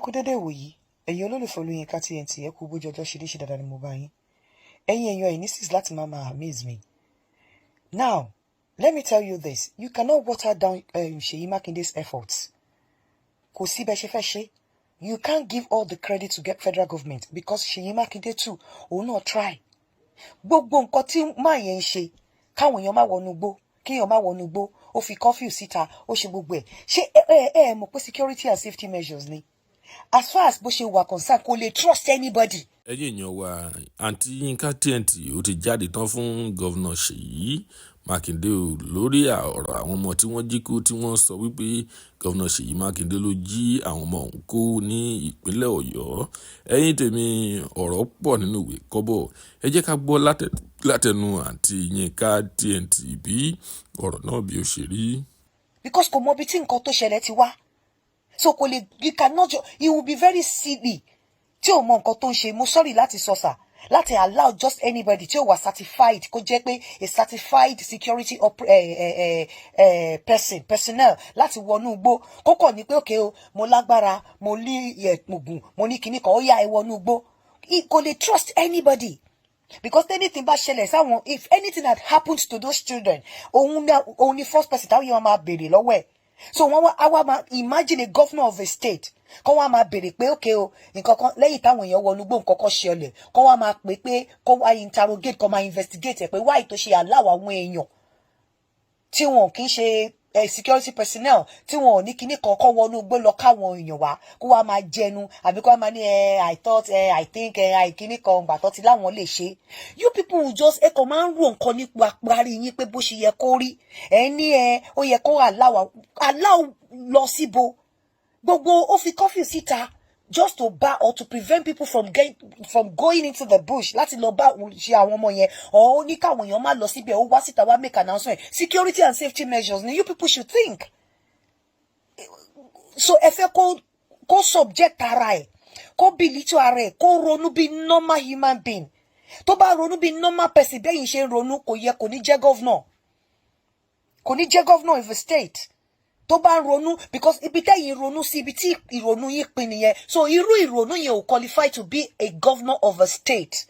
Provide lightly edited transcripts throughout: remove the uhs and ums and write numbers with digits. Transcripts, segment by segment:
Kú dédé ìwòyí, ẹ̀yin olólùfẹ́ Olóyinka TNT. Ẹ kú bójú ọjọ́ ṣe dé, ṣe dáadáa ni mo bá yín. Ẹ̀yin èèyàn, ẹ̀ ní sis láti máa amaze me. Now let me tell you this: you cannot water down Ṣèyí Mákindé's efforts. Kò sí bẹ́ẹ̀ ṣe fẹ́ ṣe. You can't give all the credit to get federal government, because Ṣèyí Mákindé too, òun náà try. Gbogbo nǹkan tí máa yẹn ń ṣe, káwọn èèyàn má wọnú igbó, kéèyàn má wọnú igbó, ó fi curfew síta, ó ṣe gbogbo ẹ̀. Ṣé ẹ mọ̀ pé security and safety measures ni? As far as bó ṣe wà concern, kò lè trust anybody. Ẹ̀yin èèyàn wa, Àǹtí Yínká TNT ó ti jáde tán fún Governor Ṣèyí Mákindé o lórí ọ̀rọ̀ àwọn ọmọ tí wọ́n jí kó, tí wọ́n sọ wípé Governor Ṣèyí Mákindé ló jí àwọn ọmọ òun kó ní ìpínlẹ̀ Ọ̀yọ́. Ẹ̀yin tèmi, ọ̀rọ̀ pọ̀ nínú ìwé kọ́bọ̀. Ẹ jẹ́ ká gbọ́ látẹnu Àǹtí Yínká TNT bí ọ̀rọ̀ náà bí ó ṣe rí. Because kò mọ ibi tí nǹkan tó ṣẹlẹ̀ ti wá, so kò lè, you cannot, he will be very silly tí ò mọ nǹkan tó ń ṣe. Mo sorry láti sọ sà, láti allow just anybody tí ó wà certified, kó jẹ́ pé a certified security person, personnel, láti wọnú igbó, kókò ní pé, "Okay o, mo lágbára, mo ní ògùn, mo ní kinní kan, ó yá, ẹ wọnú igbó." Kò lè trust anybody, because anything bá ṣẹlẹ̀ sáwọn, if anything had happened to those children, òun ni first person táwọn yẹn máa béèrè lọ́wọ́ ẹ̀. So wọ́n wá wá máa imagine a governor of a state kọ́ wá máa béèrè pé, okay o, nǹkan kan lẹ́yìn táwọn èèyàn wọnú gbó, nǹkan kan ṣẹlẹ̀, kọ́ wá máa pè pé kó wá interrogate, kó máa investigate ẹ̀ pé why tó ṣe allow àwọn èèyàn tí wọn kì í ṣe security personnel, tí wọn ò ní kinní kan, kọ́ wọnú igbó lọ káwọn èèyàn wá, kó wá máa jẹnu àbí kó wá máa ní ẹ, "I thought ẹ, I think ẹ, I kinní kan gbà tó ti láwọn lè ṣe." You people will just, ẹ kàn máa ń rò nǹkan nípa parí yín pé bó ṣe yẹ kó rí. Ẹ ní ẹ ó yẹ kó allow allow lọ síbo. Gbogbo ó fi curfew síta just to bar or to prevent people from going into the bush láti lọ bá ṣe àwọn ọmọ yẹn, or ó ní káwọn èèyàn má lọ síbẹ̀. Ó wá síta wá make announcement. Security and safety measures ni. You people should think. So ẹ fẹ́ kó subject ara ẹ̀, kó belittle ara ẹ̀, kó ronú bí normal human being? Tó bá ronú bí normal person bẹ́yìn ṣe ń ronú, kò yẹ, kò ní jẹ́ governor, kò ní jẹ́ governor of a state. Tó bá ń ronú, because ibi tẹ́yìn ronú sí, ibi tí ìrònú yín pin nìyẹn. So irú ìrònú yẹn ò qualify to be a governor of a state,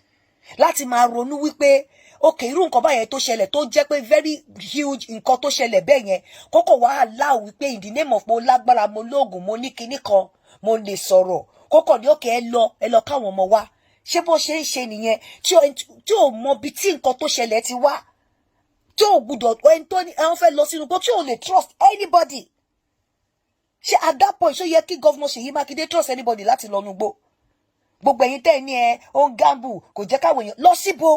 láti máa ronú wípé, okay, irú nǹkan báyẹn tó ṣẹlẹ̀, tó jẹ́ pé very huge nǹkan tó ṣẹlẹ̀ bẹ́ẹ̀ yẹn, kókò wá allow wípé in the name of mo lágbára, mo lóògùn, mo ní kinní kan, mo lè sọ̀rọ̀, kókò ní, "Okay, ẹ lọ, ẹ lọ káwọn ọmọ wa." Ṣé bó ṣe ń ṣe nìyẹn? Tí ò mọ ibi tí nǹkan tó ṣẹlẹ̀ ti wá, tí ò gbúdọ̀, ẹni tó ní ẹ̀wọ̀n fẹ́ lọ sínú igbó, tí ò lè trust anybody. Ṣé at that point, ṣó yẹ kí Governor Ṣèyí Mákindé trust anybody láti lọ nugbó? Gbogbo ẹ̀yin tẹ́ ẹ ní ẹ ó ń gamble, kò jẹ́ káwọn èèyàn lọ síbo,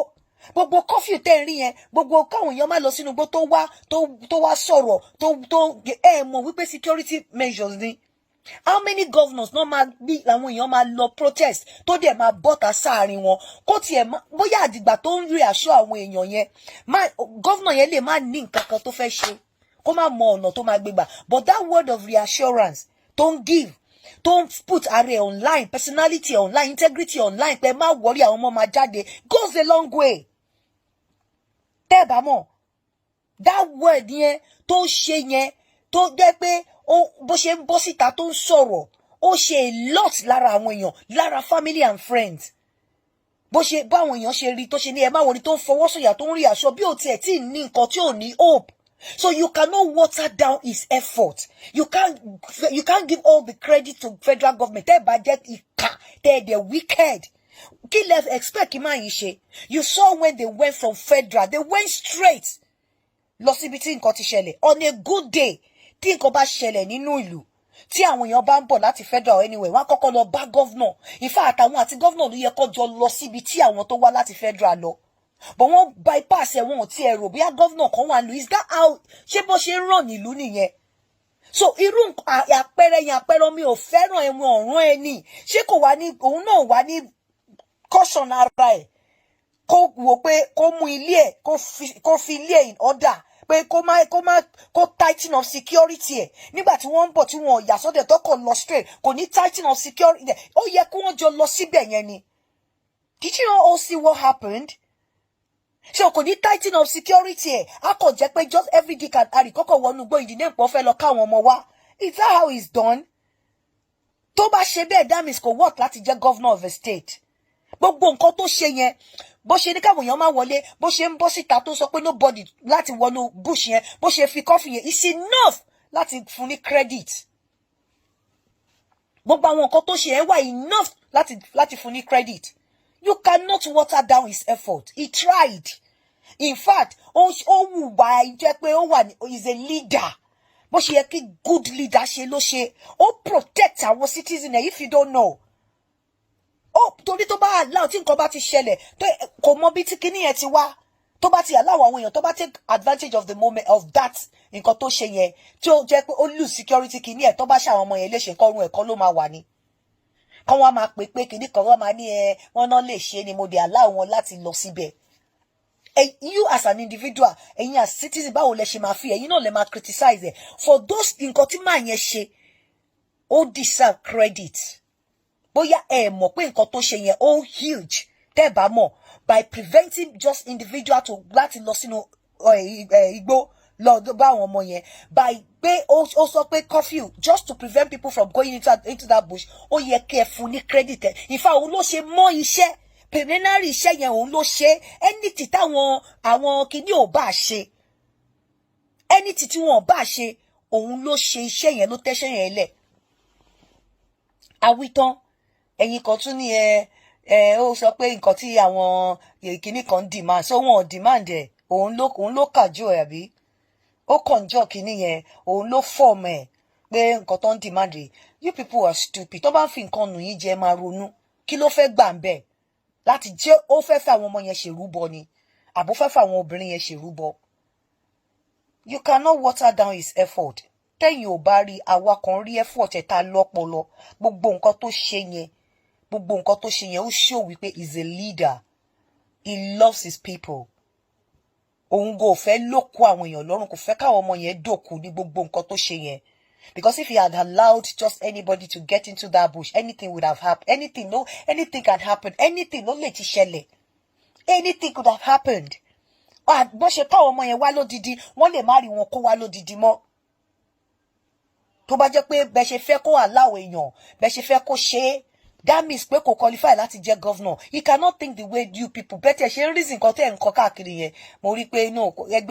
gbogbo curfew tẹ́ ẹ rí yẹn, gbogbo káwọn èèyàn má lọ sínú igbó, tó wá sọ̀rọ̀ tó ẹ mọ̀ wípé security measures ni. How many governors náà máa bí làwọn èèyàn máa lọ protest, tó dẹ̀ máa bọ́ta sáàrin wọn, kó tiẹ̀ bóyá àdìgbà tó ń rí aṣọ àwọn èèyàn yẹn, má governor yẹn lè má ní nǹkan kan tó fẹ́ ṣe, kó má mọ ọ̀nà tó máa gbégbà, but that word of reassurance tó ń give, tó ń put ara ẹ̀ online, personality online, integrity online, pé má worry, àwọn ọmọ máa jáde, goes a long way. Tẹ́ ẹ̀ bá mọ̀, that word yẹn tó ń ṣe yẹn, tó jẹ́ pé bó ṣe ń bọ́ síta tó ń sọ̀rọ̀, ó ṣe a lot lára àwọn èèyàn, lára family and friends. Bó ṣe báwọn èèyàn ṣe rí tó ṣe ní ẹ má worry, tó ń fọwọ́ sọ̀yà, tó ń rí aṣọ bí ò tiẹ̀ tí ì ní nǹkan, tí ò ní hope. So you cannot water down his effort. You can't give all the credit to federal government. Tẹ́ ẹ bá jẹ́ ìkà, tẹ́ ẹ dẹ̀ wicked. Kí lẹ expect kí máa yín ṣe? You saw when they went from federal, they went straight lọ síbi tí nǹkan ti ṣẹlẹ̀. On a good day, tí nǹkan bá ṣẹlẹ̀ nínú ìlú, tí àwọn èèyàn bá ń bọ̀ láti federal anyway, wọ́n á kọ́kọ́ lọ bá governor. In fact, àtàwọn àti governor ló yẹ kó jọ lọ síbi tí àwọn tó wá láti federal lọ, but wọ́n bypass ẹ̀. Wọ́n ò tiẹ̀ rò bóyá governor kan wà lù. Is that how, ṣé bó ṣe ń ràn nílùú nìyẹn? So irú àpẹẹrẹ yẹn, àpẹẹrẹ mi ò fẹ́ràn ẹ̀wọ̀n ọ̀ràn ẹni, ṣé kò wá ní òun náà wá ní caution ara ẹ̀, kó wò pé kó mú ilé ẹ̀, kó fi ilé ẹ̀ in order, pé kó má kó tighten up security ẹ̀ nígbà tí wọ́n ń bọ̀, tí wọ́n yà sọ́dẹ̀ tọkọ̀ lọ straight, kò ní tighten up security ẹ̀? Ó yẹ kí wọ́n jọ lọ síbẹ̀ yẹn ni. Did you not all see what happened? Ṣé o kò ní tighten up security ẹ̀? Á kò jẹ́ pé just every Dick and Harry kọ́kọ́ wọnú igbó ìdí ní ìpọ́ fẹ́ lọ káwọn ọmọ wa. Is that how it's done? Tó bá ṣe bẹ́ẹ̀, that means kò work láti jẹ́ governor of a state. Gbogbo nǹkan tó ṣe yẹn, bó ṣe ní káwọn èèyàn máa wọlé, bó ṣe ń bọ́ síta tó sọ pé nobody láti wọnú bush yẹn, bó ṣe fi curfew yẹn, is enough láti fún ní credit. Gbogbo àwọn nǹkan tó ṣe yẹn wà enough láti fún ní credit. You cannot water down his effort. He tried. In fact, ó wùwà jẹ́ pé ó wà, is a leader. Bó ṣe yẹ kí good leader ṣe ló ṣe. Ó protect àwọn citizen ẹ̀. If you don't know, ó torí tó bá allow, tí nǹkan bá ti ṣẹlẹ̀, tó kò mọ bí tí kinní yẹn ti wá, tó bá ti allow àwọn èèyàn, tó bá take advantage of the moment of that nǹkan tó ṣe yẹn, tí ó jẹ́ pé ó lose security kinní ẹ̀, tó bá ṣe àwọn ọmọ yẹn léṣe, nǹkan ọrùn ẹ̀kọ́ ló máa wà ní kọ́. Wọ́n máa pè pé kinní kan, wọ́n máa ní ẹ wọ́n náà lè ṣe ni mo dé allow wọn láti lọ síbẹ̀. You as an individual, ẹ̀yin as citizen, báwo lẹ ṣe máa fi? Ẹ̀yin náà lè máa criticize ẹ̀ for those nǹkan tí màá yẹn ṣe. Ó deserve credit. Bóyá ẹ mọ̀ pé nǹkan tó ṣe yẹn, ó huge. Tẹ́ ẹ bá mọ̀, by preventing just individual to láti lọ sínú igbó lọ bá àwọn ọmọ yẹn, by pé ó sọ pé curfew just to prevent people from going into that bush, ó yẹ kí ẹ fún ní credit ẹ. In fact, òun ló ṣe mọ́ iṣẹ́ preliminary, iṣẹ́ yẹn òun ló ṣe. Anything táwọn àwọn kìíní ò bá ṣe, anything tí wọn ò bá ṣe, òun ló ṣe iṣẹ́ yẹn, ló tẹ́ṣẹ́ yẹn lẹ̀. Àwítán, ẹ̀yin kan tún ní ẹ ẹ ó sọ pé nǹkan tí àwọn kìíní kan demand, so wọn ò demand ẹ, òun ló kàjú ẹ, àbí ó kànjọ kìíní yẹn, òun ló form ẹ pé nǹkan tó ń demand rè. You people are stupid. Tó bá ń fi nǹkan nù yín jẹ, máa ronú. Kí ló fẹ́ gbà ń bẹ̀? Láti jẹ́ ó fẹ́ fẹ́ àwọn ọmọ yẹn ṣèrúbọ ni, àbó fẹ́ fẹ́ àwọn obìnrin yẹn ṣèrúbọ? You cannot water down his effort. Tẹ́yìn ò bá rí, àwa kan rí effort ẹ̀ ta lọ́pọlọ. Gbogbo nǹkan tó ṣe yẹn, gbogbo nǹkan tó ṣe yẹn, ó show wípé he is a leader. He loves his people. Òun kò fẹ́ lóko àwọn èèyàn lọ́rùn, kò fẹ́ káwọn ọmọ yẹn dòkú ní gbogbo nǹkan tó ṣe yẹn, because if he had allowed just anybody to get into that bush, anything would have happened. Anything, no, anything can happen. Anything ló lè ti ṣẹlẹ̀. Anything could have happened. Bó ṣe káwọn ọmọ yẹn wá lódidi, wọ́n lè má rí wọn kó wá lódidi mọ́. Tó bá jẹ́ pé bẹ́ẹ̀ ṣe fẹ́ kó allow èèyàn, bẹ́ẹ̀ ṣe fẹ́ kó ṣe é, that means pé kò qualify láti jẹ́ governor. He cannot think the way you people better ṣe ń reason. Nǹkan tẹ́ ẹ̀ ń kọ́ káàkiri yẹn, mo rí pé no ẹgbẹ́.